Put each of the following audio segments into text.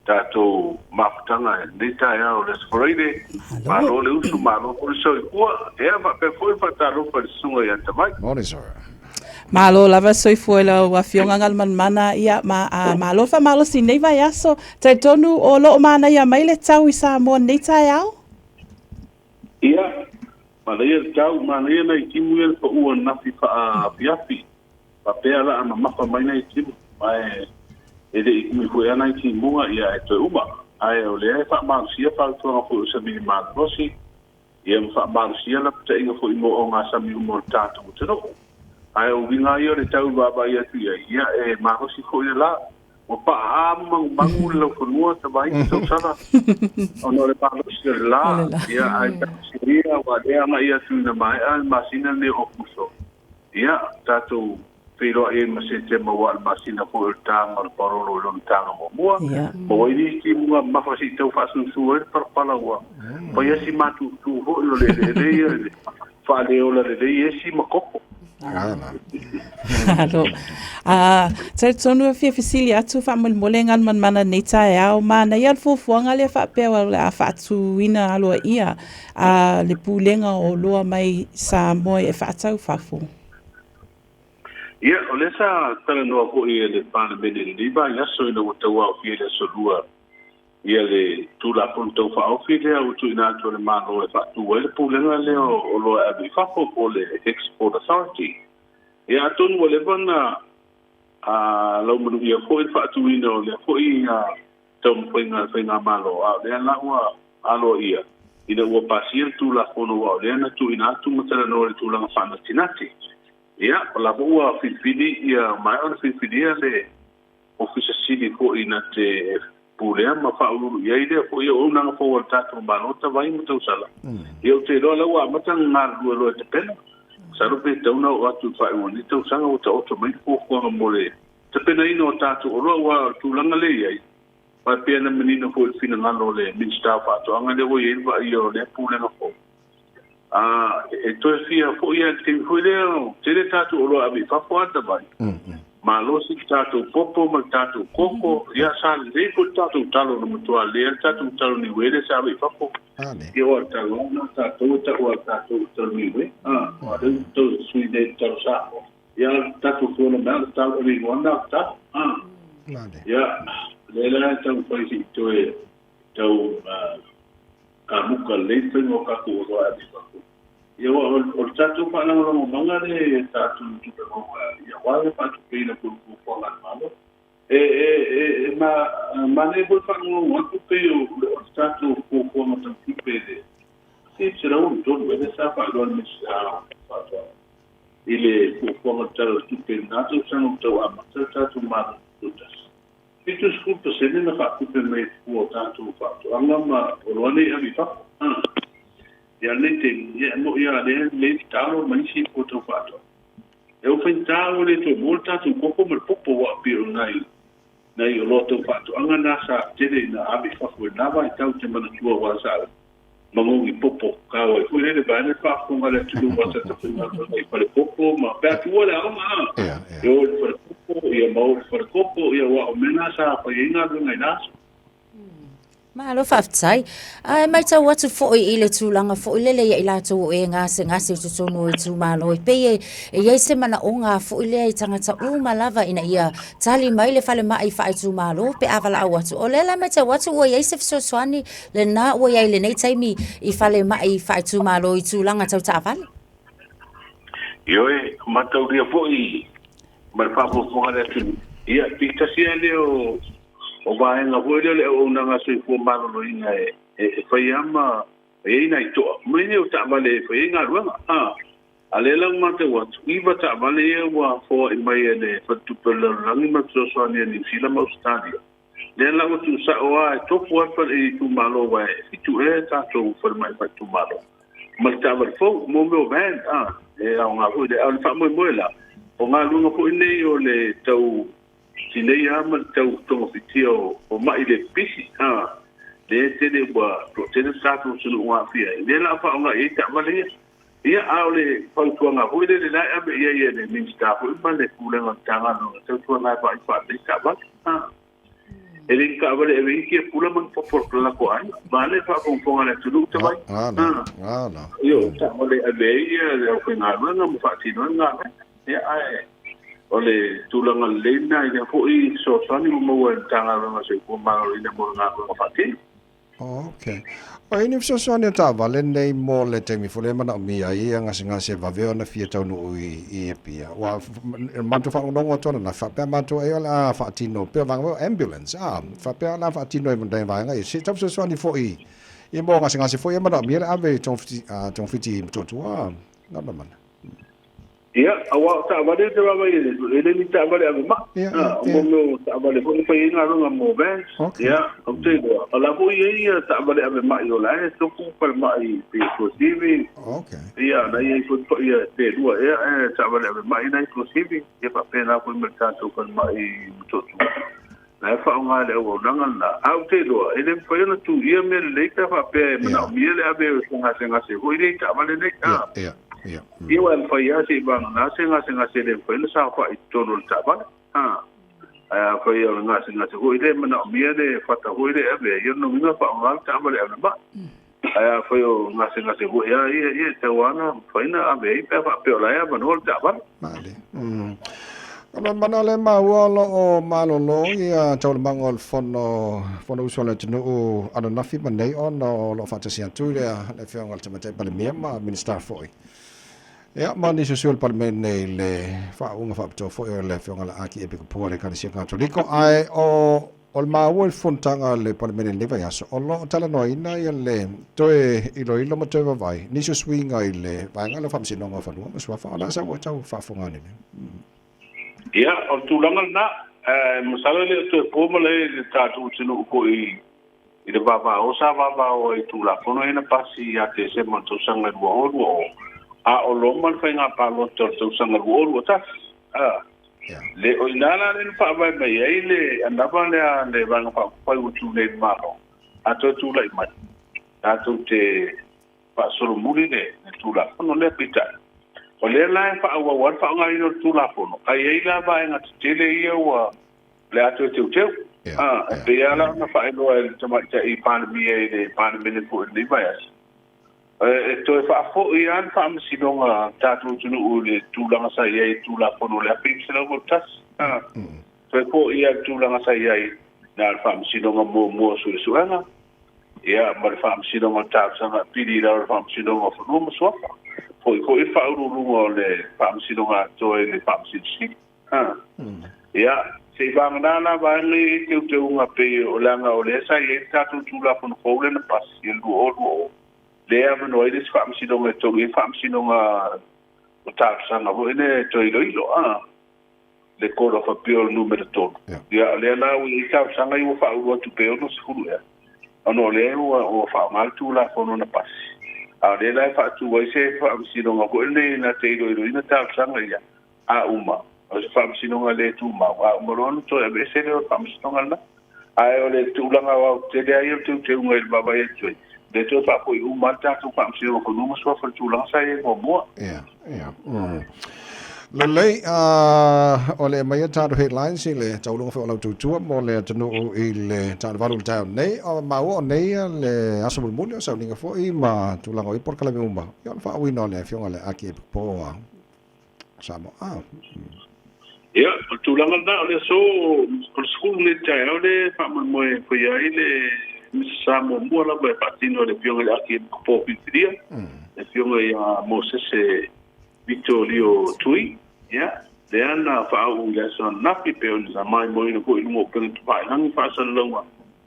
Tatou mafutaga i lenei taeao o le Aso Faraile. Malo le usu, malo foi le soifua. Ia faapea foi le faatalofa i le Susuga ia Tavai. Morning, sir. Malo lava soifua i lau Afioga Galumalemana, ia ma, a, malo faamalosi i lenei vaiaso. Talitonu o lo o manaia mai le tau i Samoa i lenei taeao? Ia, manaia le tau, manaia nai timu ia le paua ananafi faaafiafi. Faapea la a mamafa mai nai timu, ae e le i umi foi lava nai timuga ia ae toe uma. Ae o lea e faamalosia fautuaga foi o samili malolosi, ia ma faamalosia lapataiga foi mo ogasami uma o le tatou atunuu. Ae o uiga lava ia o le tau vaavaai atu i ai, ia e malosi foi le la. Ua paa ma magumagu le laufanua tavaiti tausala ona o le malosi o le la, ia ae talosia ia aua o lea e agai atu ina maea le masina lenei o Aokuso, Ia, tatou feiloai ai ma Setema aua o le masina foi o le taga o le parolo i lona taga muamua. Maua ai nisi timuga mamafa se i tau faasusu ai le palapala ua fai lava si matutu foi o le eleele ia i le faaleola lelei esi ma koko. Malo. Ah, talitonu e fia fesili atu faamolemole Galumalemana lenei taeao, manaia le fuafuaga lea faapea o le a faatuina aloaia a le Pulega o Oloa mai Samoa e faatau fafo. Ia, o lea sa talanoa foi e le Palemene i lenei vaiaso ina ua tauaofia i le Aso Lua ia le Tulafono Tau Faaofi lea ua tuuina atu e le Malo e faatu ai le Pulega lea o Oloa e Ave i Fafo po o le Export Authority. Ia, atonu ua leva ona laumanuia foi le faatuina o lea foi taumafaiga a le Faigamalo, a o lea la ua aloaia ina ua pasia le Tulafono aua o lea na tuuina atu ma talanoa i le tulaga faanatinati. Ia, o la foi ua filifili ia maea ona filifilia le Ofisa Sili foi na te pulea ma faauluulu i ai lea foi auaunaga fou a le tatou Malo Tavai ma Tausala. Ia ou te iloa la ua amata ona galulue loa e tapena. Masalo pe tatau ona oo atu i le faaiuga o lenei tausaga ua taoto mai le fuafuaga mo le tapenaina o tatou oloa aua o le tulaga lea e i ai, faapea na manino foi i le finagalo o le Minisita o Faatoaga lea ua i ai le vaaia o lea pulega fou. A, e toe fia foi lava i le taimi foi lea, tele tatou oloa e ave i fafo a Tavai. Malosi le tatou popo ma le tatou koko, ia sa lelei foi le tatou talo na matua lelei lava le tatou talo niue lea sa ave i fafo. Ia aua o le talo lava lena a tatou e tau lava e tatou o le talo niue. A, o lea ua tau sui nei i le talo Samoa. Ia, tatou fono mai o le tau o le igoa na o tau. Ah. Ia, le la e taumafai se i toe tau kamuka lelei le faiga o tatou oloa e ave i fafo. Ia, aua o le tatou faalagolagomaga lea i tatou tupe maua aua le faatupeina foi o fuafuaga a le Malo. E manaia foi le faalogologo atu pei o le tatou fuafuaga tau tupe i le 703 ea lea sa faailoa e le Minisita o Faatoaga i le fuafuaga o le Tala o le Tupe i lena tausaga ua tau amata le tatou Malo Tutoatasi. 70% na faatupe mai i fua o tatou faatoaga ma oloa nei e ave i fafo. Ia lenei taimi, ia e moni lava lea e lelei le talo ma isi fua tau faatoaga. E ua faigata ua le toe maua le tatou koko ma le popo aua e pei o nai oloa tau faatoaga na sa tele ina ave i fafo i lena vaitau ou te manatua aua sa ou magogi popo kāwai foi lele vaeane le faafofoga a le atunuu aua sa tatou galuega i falepopo ma pe a tuua le aoga a e o i le falepopo ia ma o i le falekoko ia aua o mea na sa fai ai galuega i na aso. Malo faafetai. Ae matau atu foi i le tulaga foi lele ia i latou o e gasegase i totonu o itumalo, e pei e i ai se manaoga foi lea i tagata uma lava ina ia tali mai le falemai faaitumalo pe a valaau atu. O lea la e matau atu ua i ai se fesoasoani lena ua i ai i lenei taimi i falemai faaitumalo i tulaga tau taavale. Ioe, mataulia foi ma le faafogafoga a le atunuu, ia, pei tasi lava lea o O vaega foi lea o le auaunaga soifua maloloina e fai lava ma e i ai nai toa mai nei o taavale e fai ai galuega. A, a lea la ua matau atu, 9 taavale ia ua foai mai e le Faletupe o le Lalolagi ma le fesoasoani a Niu Sila ma Ausetalia. Lea la ua tuusao lava e tofu lava le itumalo aua e 7 ea tatou falemai faaitumalo ma le taavale fou, mo mea o van, a, e aoga foi lea. A o le faamoemoe la, o galuega foi nei o le tau Tinei lava ma le tau togafitia o ma'i le pipisi, a, lea e tele ua toatele le tatou atunuu ua aafia ai, lea la a faaaoga i ai taavale ia. Ia, a o le fautuaga foi lele la e ave i ai e le Minisita foi ma le Pulega o le Matagaluega, tautuana e vaai faalelei taavale, a. E le taavale e ave iki e pula ma ni popo la ko ai. Ma le faafogafoga le atunuu tavai. Ioe, taavale e ave ai ia le aufaigaluega ma faatino ai le galuega. Ia, ae o le tulaga lelei lena i lea foi fesoasoani ua maua e le Matagaluega o le Soifua Maloloina mo le galuega faatino. Ok. O ai ni fesoasoani o taavale nei mo le taimi foi lea e manaomia ai ia gasegase vave ona fia taunuu i Apia? Ua matou faalogologo atu ananafi faapea matou ai o le a faatino pei o le vaega foi o ambulance a faapea o le a faatino e vaega ia se tau fesoasoani foi i mo gasegase foi ia manaomia le ave i togafiti i Motootua Galumalemana. Ia, aua o taavale ou te vaavaai i ai, e le ni taavale ave mai. O mo mea o taavale foi e fai ai galuega mo vans. Ia, ou te iloa, o la foi e i ai ia taavale ave mai o la e tofu falemai i Tuasivi. Ia, la e i ai foi ia pe lua ea e taavale ave mai la i Tuasivi. Ia faapena foi ma le tatou falemai i Motootua. La e faaaoga e le auaunaga lena. Ae ou te iloa, e le mafai ona tuuia mea lelei pe a faapea e manaomia le ave o se gasegase foi lea i taavale nei. Ia aua e mafai lava se i vagana se gasegase e le mafai ona saofai i totonu o le taavale. Ae afai o le gasegase foi lea e manaomia le fata foi lea e ave ai, ia lona uiga faaaoga le taavale ave mai. Ae afai o gasegase foi lava ia, ia e tatau lava ona mafai ona ave ai pe a faapea o la e avanoa le taavale. Malie. O le mana lea maua o lo o malolo ia taualumaga o le Fono Fonousu a le atunuu ananafi ma nei ona o lo o faatasi atu le Afioga i le Tamaitai Palemia ma Minisita foi. Ia, ma nisi o sui o le Palemene i le faauuga faapitoa foi o le Afioga i le Akiepikopo a le Ekalesia Katoliko. Ae o le maua i le fonotaga a le Palemene i lenei vaiaso, o lo o talanoaina ia le toe iloilo ma toe vavaai nisi o suiga i le vaega lea o Faamasinoga o Fanua ma Suafa. O le a sau ua tau faafofoga nei? Ia, o le tulaga lena, masalo e le o toe po malae i le tatou atunuu foi i le vavao sa vavao ai i Tulafono ia na pasi ia Tesema o le tausaga 2020, a o loma le faiga palota o le tausaga 2021. A, le o i ina la lea na faavae mai ai le anava lea a le Vaega Faaupufai ua tu nei i le Malo, a toe tulai mai, tatou te faasolomuli le Tulafono lea. Peitai, o lea la e faaauau lava le faaaogaina o le Tulafono, ae i ai la vaega tetele ia ua le a toe teuteu. E pei lava la ona faailoa e le Tamaitai Palemia i le Palemene foi i lenei vaiaso, e toe faafoi lava le faamasinoga a le tatou atunuu i le tulaga sa i ai i le Tulafono o le 1981. Toe foi lava le tulaga sa i ai na o le faamasinoga muamua o suesuega, ia ma le Faamasinoga o Talosaga Apili i lalo o le Faamasinoga o Fanua ma Suafa. Foi foi le faauluuluga o le Faamasinoga Atoa i le Faamasino Sili. Ia, se i vagana la vaega ia i teuteuga pei o leaga o lea sa i ai le tatou Tulafono fou lea na pasi i le 2020, lea e avanoa ai le isi Faamasinoga e tolu i ai le Faamasinoga o Talosaga foi lea e toe iloilo. Le Court of Appeal numera 3. Ia, o lea la ua i ai talosaga ia ua faaulu atu pe 60 ea, ona o lea ua faaaoga le Tulafono na pasi. A o lea la e faatu ai se faamasinoga foi lenei na te iloiloina talosaga ia, a uma, o se faamasinoga le tumau, a uma loa ona toe aveese lea o le faamasinoga lena. Ae o le tulaga aoaotetele lava ia o le teuteuga i le vaavaai atu ai, lea toe faafoi uma lava le tatou Faamasinoga Fanua ma Suafa i le tulaga sa i ai muamua. Ia, ia. Lelei, o le aumaia tatou headlines i le tauluga foi o lau tautua mo le atunuu i le talu valu i le taeao nei. O maua o nei le aso mulimuli o sauniga foi ma tulaga o i polokalame uma. Ia o le faauuina o le afioga i le Akiepikopo a Samoa. Ia, o le tulaga lena, o le aso o le 10 nei i le taeao le faamoemoe e faia ai le Misa muamua lava e faatino e le Afioga i le Akiepikopo Filifilia, le Afioga ia Mosese Vito Lio Tui, ia, lea na faauu i le aso ananafi, pei ona sa maimoaina foi i luga o upega tafailagi faasalalauga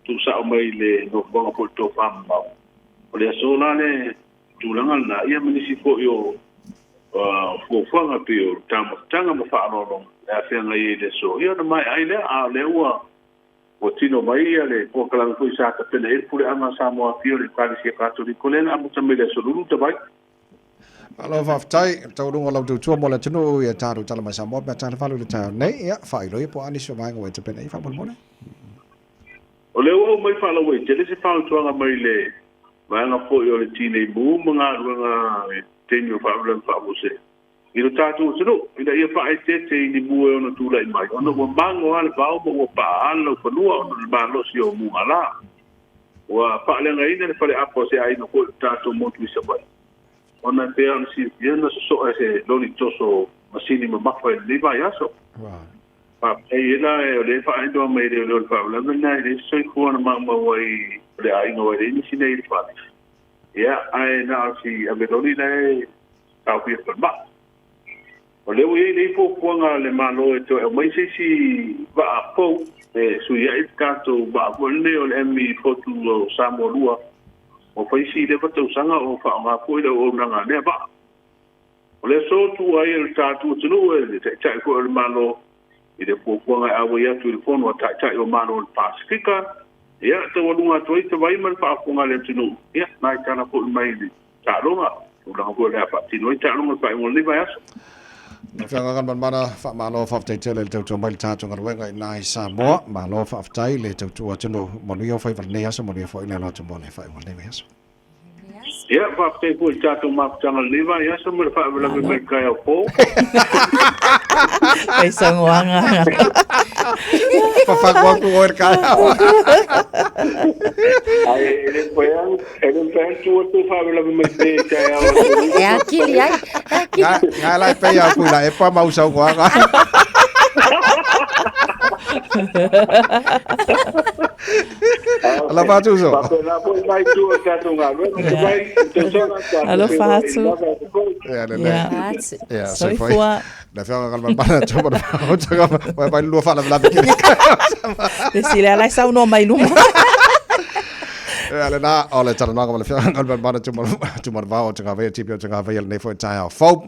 tuusao mai i le nofoaga foi o le tofamamao. O le aso la le tulaga lena, ia ma nisi foi o fuafuaga pei o taumafataga ma faaaloaloga e afeagai ai i le aso, ia ona maea ai lea. A o lea ua tino mai ia le polokalame foi sa tapena i ai le puleaga a Samoa Afio le Ekalesia Katoliko lea na amata mai i le aso Lulu talu ai. Malo faafetai, taualuga o lau tautua mo le atunuu ia tatou tala mai Samoa pe a tala valu i le taeao nei. Ia, faailoa ia po o a nisi o vaega ua e tapena i ai faamolemole. O lea ua aumai faalauaitele se fautuaga mai le vaega foi o le Tinei Mu ma galuega i taimi o faalavelave faafuasei. I lo tatou atunuu, ina ia faaeteete i ni mu e ono tulai mai, ona ua mago lava le vao ma ua paa lava le laufanua ona o le malosi o mugala. Ua faaleagaina le faleapo a se aiga foi o le tatou motu i Savaii, ona e pei lava ona silafia na sosoa e se loli toso masini mamafa i lenei vaiaso. Faafetai ai la o lea e faaailoa mai e leoleo le faalavelave lena e leai se soifua na maumau ai o le aiga aua e leai nisi nei i le fale. Ia, ae na o si aveloli la e taofia falemai. O lea ua i ai nei fuafuaga a le Malo e toe aumai se isi vaa fou e sui ai le tatou vaa foi lenei o le MV Fotu o Samoa 2. Ua fai si leva tausaga o faaaoga foi le auaunaga a lea vaa. O le aso tuua ai e le tatou atunuu e le Taitai foi o le Malo i le fuafuaga e auai atu i le Fono a Taitai o Malo o le Pasefika, ia, taualuga atu ai tavai ma le faafofoga a le atunuu, ia, nai tala foi mai le taaloga, tulaga foi o le a faatino ai taaloga i le faaiuga o lenei vaiaso. Lau Afioga Galumalemana, faamalo faafetai tele i le tautua mai i le tatou galuega i ina i Samoa. Malo faafetai le tautua atunuu. Manuia faiva i lenei aso, manuia foi le alo atu mo le faaiuga o lenei vaiaso. Ia, faafetai foi i le tatou mafutaga i lenei vaiaso ma le faalavelave mai le taeao fou. Fai saunoaga. Fafagu atu oe le taeao. Ai, e le mafai lava, e le mafai lava ona tu atu faalavelave mai pea i le taeao. E akili ai, e akili. Nga la e pei a kui la e pa mau saunoaga. Alofa atu uso. Faapena foi mai tua o tatou galuega. Te vai, te tausaga, tatou Alofa atu. lava e foi. Ia, lelei. Yeah. Atu. Ia, soifua. Soifua. Le afioga Galumalemana Taumanavao, vai vai lua faalavelave kele. Le sili ala e saunoa mai luma. Ia, lena, o le talanoaga ma le afioga Galumalemana Taumanavao o Togavea, TPO Togavea, lenei foi taeao fou.